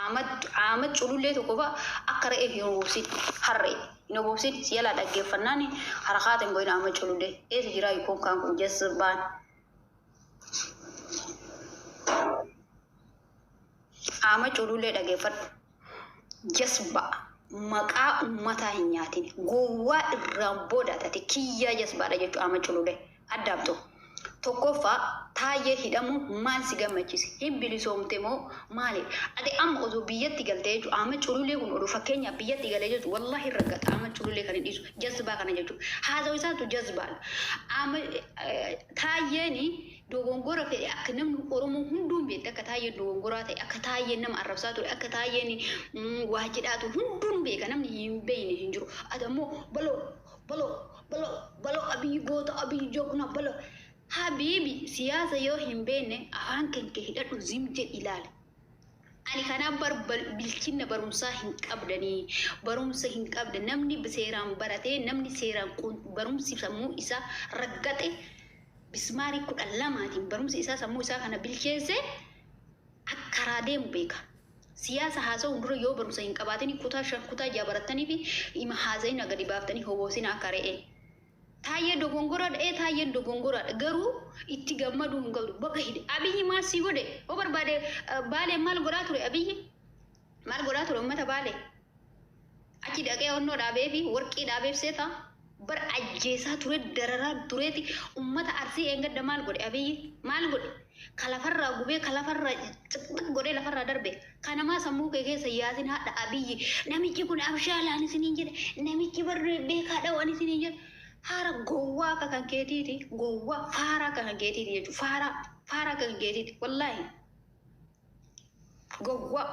Ahmad Ahmad culullee tokko fa'a akka re'ee hin obobsin harree hin obobsin si jalaa dhaggeeffannaan harakaata hin godhin Ahmad culullee eessa jiraa konkaan kun jazbaan. Ahmad culullee dhaggeeffadhu jasba maqaa ummataa hin nyaatin gowwaa irraan booda tate kiyyaa jasbaadha jechuu Ahmad culullee addaamtu. Tokkoffaa Taayyee hidhamuun maal si gammachise? Hin bilisoomte moo maali? Ati amma osoo biyyatti galtee jechuudha. Ahmad Cululee kun oduu fakkeenyaaf biyyatti galee jechuudha. Wallaahi hin raggata Ahmad Cululee kan hin dhiisu. Jazbaa kana jechuudha. Haasawu isaatu jazbaadha. Ahmad Taayyeeni dogongora fedhe akka namni Oromoo hunduu hin beekte akka Taayyeen dogongoraa ta'e akka Taayyeen nama arrabsaa ture akka Taayyeen waa jedhaa ture hunduu nu beeka namni hin beekne hin jiru. Ati ammoo baloo Baloo baloo baloo Abiy goota Abiy jogna baloo. Habibi siyaasa yoo hin beekne afaan kenke hidhadhu zim jedhi ilaali. Ani kanaaf bar bilchinna barumsaa hin qabdanii barumsa hin qabda namni seeraan baratee namni seeraan barumsi sammuu isaa raggaxe bismaarii 12tiin barumsi isaa sammuu isaa kana bilcheesse akka karaa deemu beeka. Siyaasa haasa'uun dura yoo barumsa hin qabaatini kutaa 5 kutaa 6 barattanii fi hima haasa'ina gadi baaftanii hoboosina akka re'ee. Taayyee dogongoradha ee taayyeen dogongoradha garuu itti gammaduu hin qabdu baga hidhe Abiyyi maal sii godhe yoo barbaade baaleen maal godhaa ture Abiyyi maal godhaa ture ummata baalee achi dhaqee onnoo dhaabeefi warqii dhaabeef seeta bar ajjeesaa ture dararaa tureeti ummata arsii eengadda maal godhe abiyyi maal godhe ka lafarraa gubee ka lafarraa xiqxiq godhee lafarraa darbe kanamaa sammuu kee keessa yaasin haadha abiyyi namichi kun abshaalaan isiniin jedhe namichi bar beekaadha waan isiniin jedhe haara gowwaa akka kan keetiiti gowwaa faaraa akka kan keetiiti jechuudha faaraa faaraa akka kan keetiiti wallaahi gowwaa.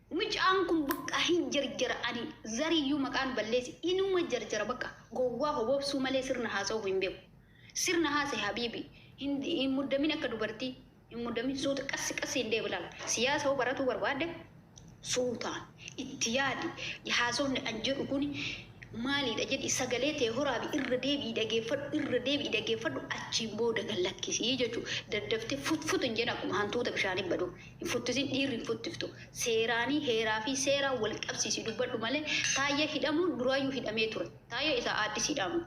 Mucaan kun bakka hin jarjara ani zariyyuu maqaan balleessi inuma jarjara bakka gowwaa hobobsuu malee sirna haasa'uu hin beeku sirna haasa'e habiibi hin hin muddamin akka dubartii hin muddamin suuta qassi qassi hin deebi laala siyaasa hoo baratuu barbaadde suutaan itti yaadi haasofni an jedhu kuni maaliidha jedhi sagalee tee horaabi irra deebi'i dhageeffadhu irra deebi'i dhageeffadhu achiin booda gad lakkisii jechuu daddaftee fut fut hin jedhin akkuma hantuuta bishaanii baduu Hin futtisin dhiirri hin futtiftu. Seeraanii heeraa fi seeraan wal qabsiisi dubbadhu malee Taayyee hidhamuun duraayyuu hidhamee ture. Taayyee isaa aaddis hidhaamu.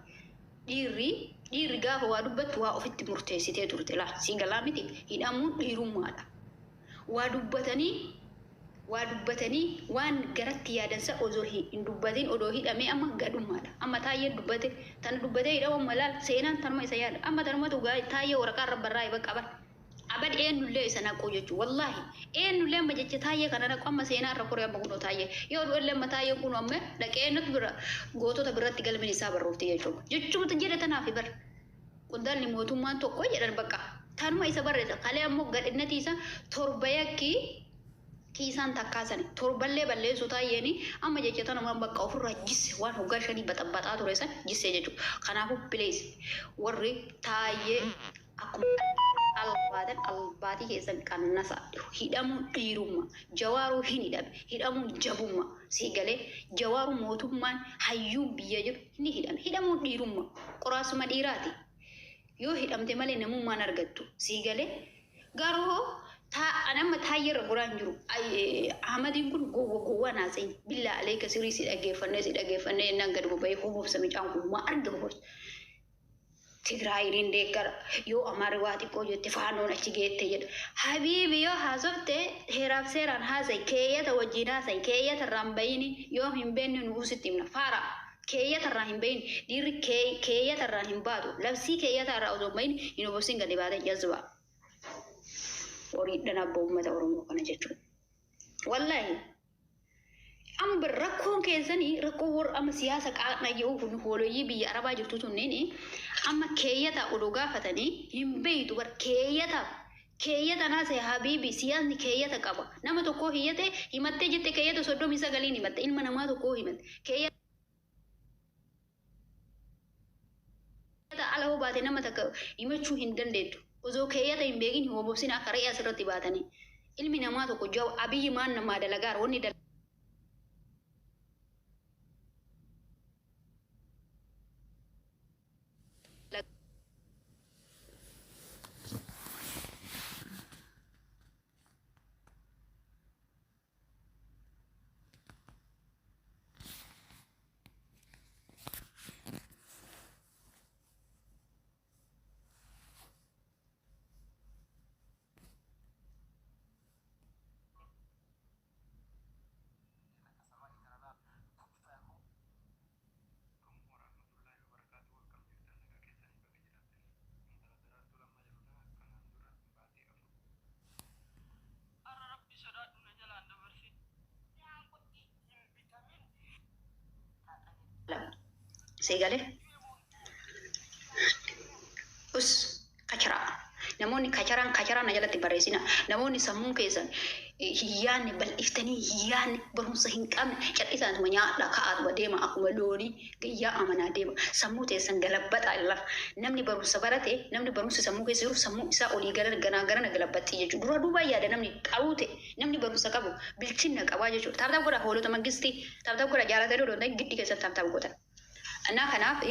Dhiirri dhiirri gaafa waa dubbattu waa ofitti murteessitee turte laa sii galaa miti hidhamuun dhiirummaadha. Waa dubbatanii waa dubbatanii waan garatti yaadan san osoo hin dubbatin odoo hidhamee amma gadhummaadha. Amma Taayyeen dubbate tana dubbatee hidhamuu amma laal seenaan tanuma isa yaada. Amma tanumatu Taayyee waraqaa irra barraa'e bakka bar. Abad eenyullee isa naquu jechuun wallaahi eenyullee amma jecha taayyee kana naqu amma seenaa irra koree amma kunoo taayyee yoo du'ellee amma taayyeen kunoo amma dhaqee eenyutu bira gootota biratti galmeen isaa barroofti jechuudha jechuudha jedhe tanaaf bar qondaalli mootummaan tokko jedhan bakka tanuma isa barreessa kalee ammoo gadhinnati isa torba yakki kiisaan takkaa sani torballee balleessu taayyeeni amma jecha tanuma bakka ofirraa jisse waan hoggaa shanii baxabbaxaa ture san jissee jechuudha kanaafuu please warri taayyee Akkuma albaatan albaatii keessan qannasa. Hidhamuun dhiirumma. Jawaaruu hin hidhame. Hidhamuun jabumma. Sii galee jawaaruu mootummaan hayyuun biyya jiru ni hidhame. Hidhamuun dhiirumma. Qoraasuma dhiiraati. Yoo hidhamte malee namummaan argattu. Sii galee garuu hoo taa an amma taayyee irra goraa hin jiru. Ahmadiin kun gowwa gowwaa naasa'in. Billaa aleeka sirii si dhageeffannee si dhageeffannee jennaan gad boba'ee hobobsa micaan kun maa arge hobobsa. Tigraayiin hin deeggara. Yoo Amaarri waa xiqqoo jette faanoon achi geette jedha. Habiibi yoo haasofte heeraaf seeraan haasa'i. Keeyyata wajjin haasa'i. Keeyyata irraa hin bayini. Yoo hin beekne nu'uu sitti himna. Faara. Keeyyata irraa hin bayin. Dhiirri keeyyata irraa hin baatu. Labsii keeyyata irraa osoo hin bayin hin obobsin gadi baate jazbaa. Horiidhan abbo uummata Oromoo kana jechuudha. Wallaahi. Amma bar rakkoon keessanii rakkoo warra amma siyaasa qaaqna jedhu kun hooloyyii biyya arabaa jirtu tunniin amma keeyyata odoo gaafatanii hin beeytu bar keeyyata keeyyata naase habiibi siyaasni keeyyata qaba nama tokkoo hiyyate himattee jette keeyyata 39n himatte ilma namaa tokkoo himatte keeyyata ala hoo baate nama takka himachuu hin dandeettu. Osoo keeyyata hin beekin hin hobobsin akka re'ee asirratti baatanii. Ilmi namaa tokko jaw abiyyi maan namaa dalagaara wanni Seegalee. Us kacharaa. Namoonni kacharaan kacharaan na jalatti barreessina. Namoonni sammuun keessan hin yaadne, bal'iftanii hin yaadne, barumsa hin qabne, cal'isaatuma nyaadha ka'aatuma deema, akkuma loonii gayyaa amanaa deema. Sammuu teessan galabbaxaa lafa. Namni barumsa barate, namni barumsi sammuu keessa jiru, sammuu isaa olii gara ganaa garana galabbaxxii jechuudha. Dura duubaa yaada namni qaruu ta'e, namni barumsa qabu bilchinna qabaa jechuudha. Tap tap godha hoolota mangistii, tap tap godha jaalatanii odoo hin ta'in giddi keessan tap tap godhan. Innaa kanaaf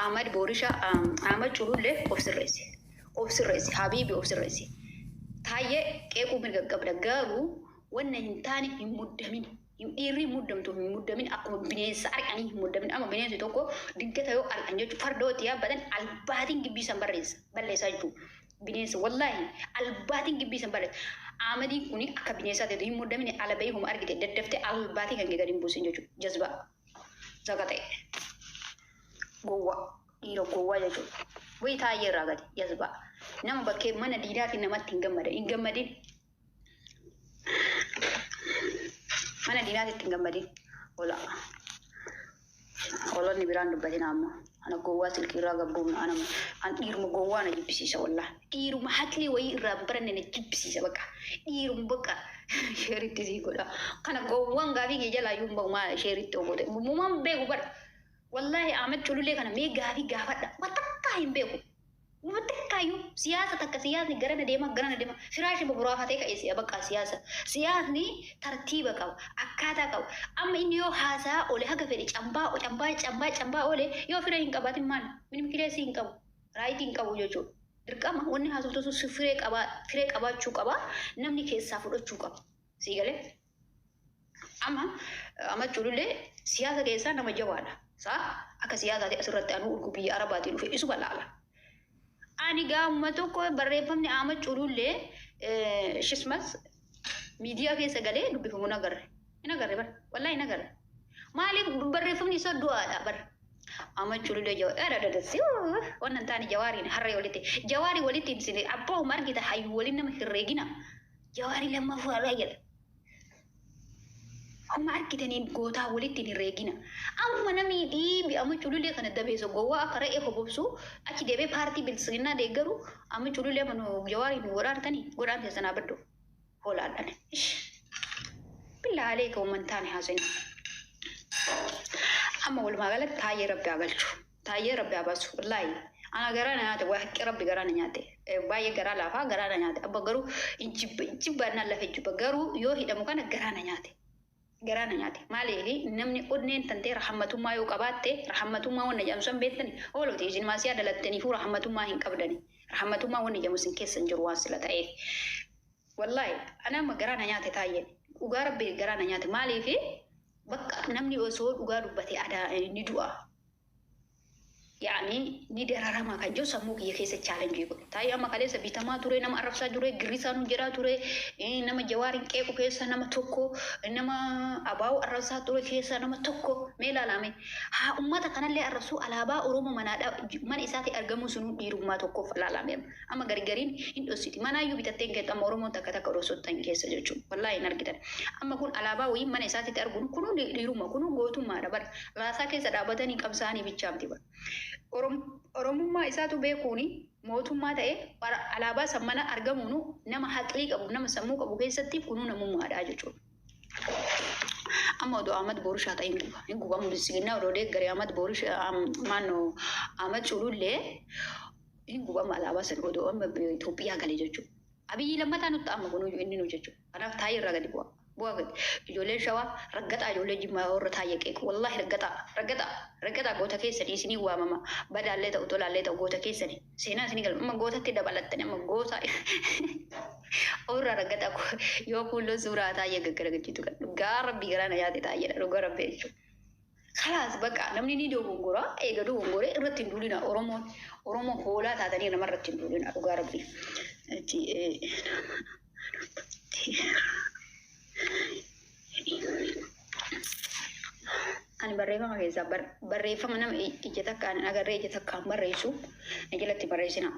Ahmad Boorisha, Ahmad Culullee of sirreessi. Of sirreessi. Habiibi, of sirreessi. Taayyee qeequu mirga qabda, garuu wanna hin taane hin muddamin. Dhiirri hin muddamtu, hin muddamin, akkuma bineensa ari'anii hin muddamin. Amma bineensi tokko dingata yoo ari'an jechuun farda itti yaabbatan albaatiin gibbii san barreessa balleessaa jechuudha. Bineensa wallaahi albaatiin gibbii san barreessa. Ahmadiin kuni akka bineensaa ta'etu hin muddamin, ala bahii huma argite daddaftee albaatii kan kee gadi hin buusin jechuudha. Jazbaa. Zaka ta'e. Gowwaa. Dhiira gowwaa jechuudha. Wayii Taayyee irraa gadi jazbaa. Nama bakkee mana diinaatiin namatti hin gammadan. Hin gammadin. Mana diinaatitti hin gammadin. Hola. Hoolonni biraan dubbatina ammoo. Ana gowwaa silkii irraa gabbuufna. Ana an dhiiruma gowwaa na jibbisiisa wallah. Dhiiruma haqli wayii irraa hin baranne na jibbisiisa bakka. Dhiiruma bakka sheeritti sii godha. Kana gowwaan gaafii kee jalaa iyyuu hin bahu maal sheeritti ogote. Mumaan beeku bara. Wallaahi Ahmed Cululee kana mee gaafii gaafadha. Wa takkaa hin beeku. Wa takkaayyuu siyaasa takka, siyaasni garana deema garana deema, firaashii boboraafatee ka'e si'a bakka siyaasa. Siyaasni tartiiba qaba, akkaataa qaba. Amma inni yoo haasaa oole, haga fedhe cambaa cambaa cambaa cambaa oole, yoo fira hin qabaatin maal minim kileesii hin qabu, right hin qabu jechuudha. Dirqama wanni haasoftu sun firee qabaa, firee qabaachuu qaba, namni keessaa fudhachuu qaba. Sii galee? Amma Ahmad Culullee siyaasa keessaa nama jabaadha. Saa akka siyaasaati asirratti anuu urgu biyya Arabaatii dhufe isuma laala. Ani gaafuma tokko barreeffamni Ahmad Culullee shismas miidiyaa keessa galee dubbifamu hin agarre. Hin agarre bara. Wallaahi hin agarre. Maaliif? Barreeffamni isaa du'aadha bara. Ahmad Culullee jawaar wannan hin taane Jawaariin harree walitti. Jawaarii walitti hin sine abbaa uma argita, hayyuu waliin nama herreegina. Jawaarii lammaffaa jedha. Amma argitaniin gootaa walitti hin herreegina. Amma namni dhiibi Ahmad Culullee kana dabeessa gowwaa akka re'ee hobobsu achi deebee paartii bilisiginnaa deeggaru. Ahmad Culullee amma nu Jawaarii nu godhaartanii godhaan keessan haa baddu. Hoolaadhaan. Billaa aleeka uuman taane haasina. Amma walumaa galatti Taayyee rabbi haa galchu. Taayyee rabbi haa baasu. Wallaahi. Ana garaa na nyaate, waa haqqi rabbi garaa na nyaate. Baay'ee garaa laafaa garaa na nyaate. Abba garuu jibba jibbaannaan lafa jibba, garuu yoo hidhamu kana garaa na nyaate. Garaa na nyaate. Maaliif? Namni onneen tantee rahammatummaa yoo qabaatte, rahammatummaa wanna jedhamu san beektani, ooloti isin maasiyaa dalattaniifuu rahammatummaa hin qabdani. Rahammatummaa wanni jedhamu isin keessa hin jiru waan sila ta'eef. Wallaahi ana amma garaa na nyaate Taayyeen. Dhugaa rabbi garaa na nyaate. Maaliif? Bakka namni osoo dhugaa dubbate adaa ni du'a. Yaani ni dararama kan jiru sammuu kiyya keessa challenge godhe. Taayyee amma kaleessa bitamaa ture, nama arrabsaa ture, girrisaa nu jedhaa ture, nama Jawaariin qeequ keessa nama tokko, nama abaa'u arrabsaa ture keessa nama tokko. Mee ilaalame. Haa ummata kanallee arrabsuu, alaabaa Oromoo manaadha mana isaatti argamuu sunuu dhiirummaa tokkoof ilaalame. Amma gargariin hin dhossiti. Manaayyuu bitattee hin kennitu. Amma Oromoon takka takka dhossottan keessa jechuudha. Wallaahi hin argitan. Amma kun alaabaa wayii mana isaatitti arguun kunuu dhiirummaa, kunuu gootummaadha bara. Raasaa keessa dhaabatanii qabsaa'anii bichaamti bara. Oromummaa isaatu beekuuni mootummaa ta'e alaabaa san mana argamuunu nama haqlii qabu, nama sammuu qabu keessatti kunuu namummaadha jechuudha. Amma odoo Ahmad Borishaa ta'e hin guba. Hin gubamu bilisiginnaa odoo deeggaree Ahmad Borishaa maannoo Ahmad Culullee hin gubama alaabaa san odoo amma Itoophiyaa gale jechuudha. Abiyyi lammataa nutti amma kunuyyuu inni nu jechuudha. Kanaaf Taayee irraa gadi bu'a. Bu'aa gadi. Ijoolleen Shawaa raggaxaa, ijoollee Jimmaa warra Taayee qeequ. Wallaahi raggaxaa raggaxaa raggaxaa, goota keessanii isinii waamama. Badaallee ta'u tolaallee ta'u goota keessanii. Seenaa isinii galma. Amma gootatti dabalattani amma goota ofirraa raggaxaa yoo kuulloo suuraa Taayee gaggaragalchitu kan dhugaa rabbii garaa na nyaate Taayeedha dhugaa rabbii jechuudha. Kalaas bakka namni ni dogongora, eega dogongore irratti hin duulina. Oromoon Oromoo hoolaa taatanii nama irratti hin duulina dhugaa rabbii. Itti ani barreeffama keessaa barreeffama nama ija takkaan hin agarree ija takkaan barreessu na jalatti barreessina.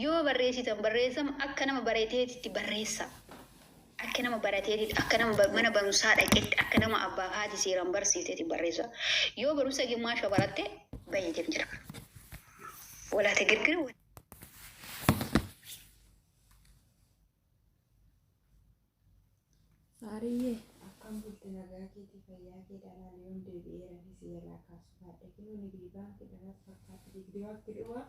Yoo barreessitan barreeffama akka nama bareeteetitti barreessa. Akka nama barateetitti, akka nama mana barumsaa dhaqetti, akka nama abbaa fi haati seeraan barsiifteeti barreessa. Yoo barumsa gimmaasha baratte bayyee deem jira. Walaate girgiri. Saariyyee akkam bulte, nagaa keetii, fayyaa kee? Dhalaa yoon deebi'eera si jalaa kaasu baadhe. Kunoo nigdi baankii dhanas fakkaata, nigdi baankii dhumaa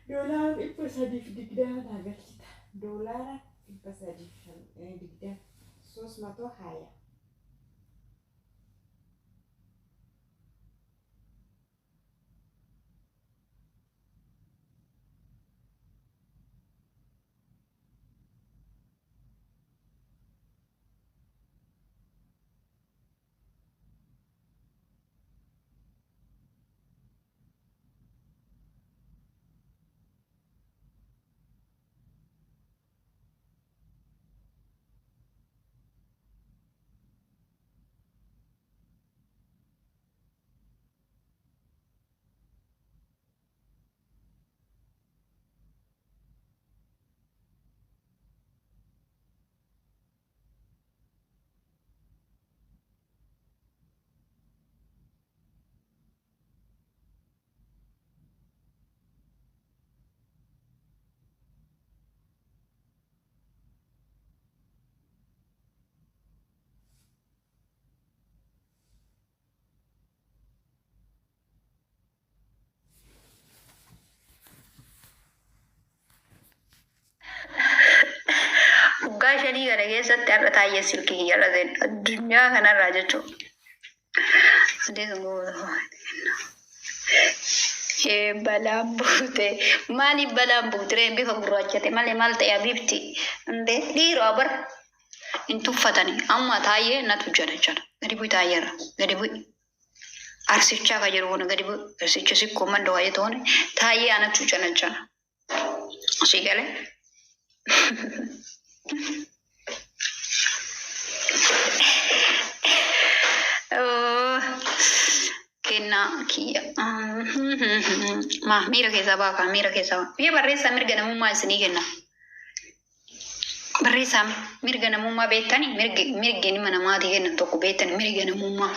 $320 naa galchita, $320, ሶስት መቶ ሀያ። Waggaa 5 kana keessatti har'a taa'ee silkii kiyya irra seen addunyaa kanarraa jechuudha. Balaan buute, maaliif balaan buute ree? Bifa gurraachate malee maal ta'e abiibti? Indee dhiiroo bar hin tuffatani. Amma taa'ee natu jala jala gadi bu'i, taa'eerra gadi bu'i. Arsichaa ka jiru kun gadi bu'i, arsicha sikkoo madda waa'ee ta'uun taa'ee anatu jala jala. Si galee. Kennaa kiyya. Ma miira keessaa baakaa, miira keessaa baa. Biyya barreessaa mirga namummaa isinii kenna. Barreessaa mirga namummaa beektani, mirgi ilma namaatii kennan tokko beektani, mirga namummaa.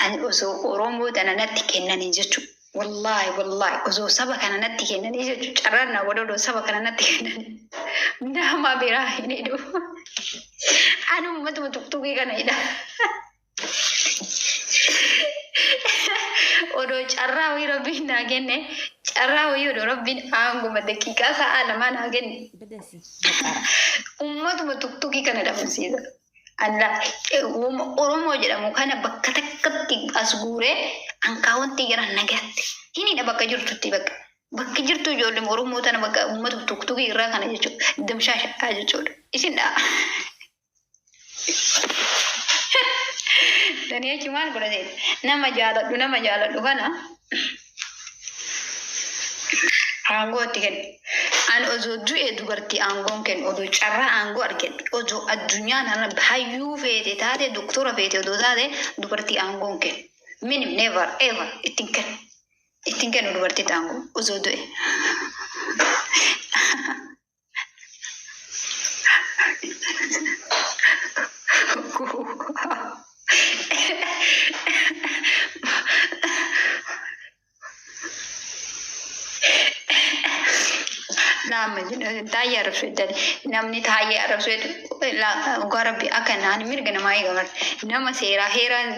Ani osoo Oromoo tana natti kennanii jechuudha. Wallaahi wallaahi, osoo saba kana natti kennanii jechuudha. Carraan naa godhu, osoo saba kana natti kennanii nama biraa hin hidhu. Ani uummatuma tuktukii kana hidha. Odoo carraa wayii Rabbiin naa kenne, carraa wayii odoo Rabbiin aanguma daqiiqaa sa'a 2 naa kenne. Badasi baqara. Uummatuma tuktukii kana dhabamsiisa. Allah Oromoo jedhamu kana bakka takkatti as guuree ankaawwantii gara nagaatti. Hinidha bakka jirtutti, bakka jirtu ijoollee Oromoo tana, bakka uummata tuktukii irraa kana jechuudha. Damshaashaa jechuudha. Isin dha. Dani'achi maal godhate? Nama jaaladhu, nama jaaladhu kana aangoo itti kennu. Ani osoo du'e dubartii aangoon kennu, odoo carraa aangoo argadhe, odoo addunyaan har'a hayyuu feete taate, doktora feete odoo taate, dubartii aangoon kennu. Minim, never ever ittiin kennu. Ittiin kennu dubartiitti aangoo osoo du'e. Laama taayee arrabsu jettani, namni taayee arrabsu jettu dhugaa Rabbi akka naan mirga namaa eega bara nama seeraa heeraan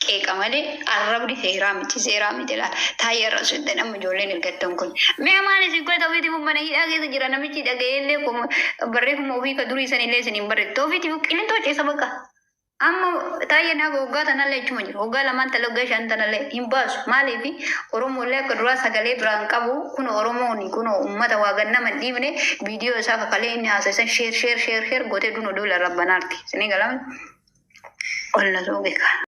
qeeqa malee arrabni seeraa miti, seeraa miti. Laala, taayee arrabsu jettani amma ijoolleen ergattan kun mee maal isin godhe? Ofiitiif mana hidhaa keessa jira namichi, dhaga'eellee barreeffama ofii ka durii sanillee isin hin barreessu, ofiitiif qilintoo ceesa bakka. Amma taayeen haga waggaa tanallee achuma jiru. Waggaa 2n tala, waggaa 5 tanallee hin baasu. Maaliif? Oromollee akka duraa sagalee biraan qabu. Kun Oromoon kun uummata waa gannama hin dhiifne, viidiyoo isaa kakalee inni haasa'e share share share share gootee duno duula rabbanaarti. Isinii galame? Ol na suuqe.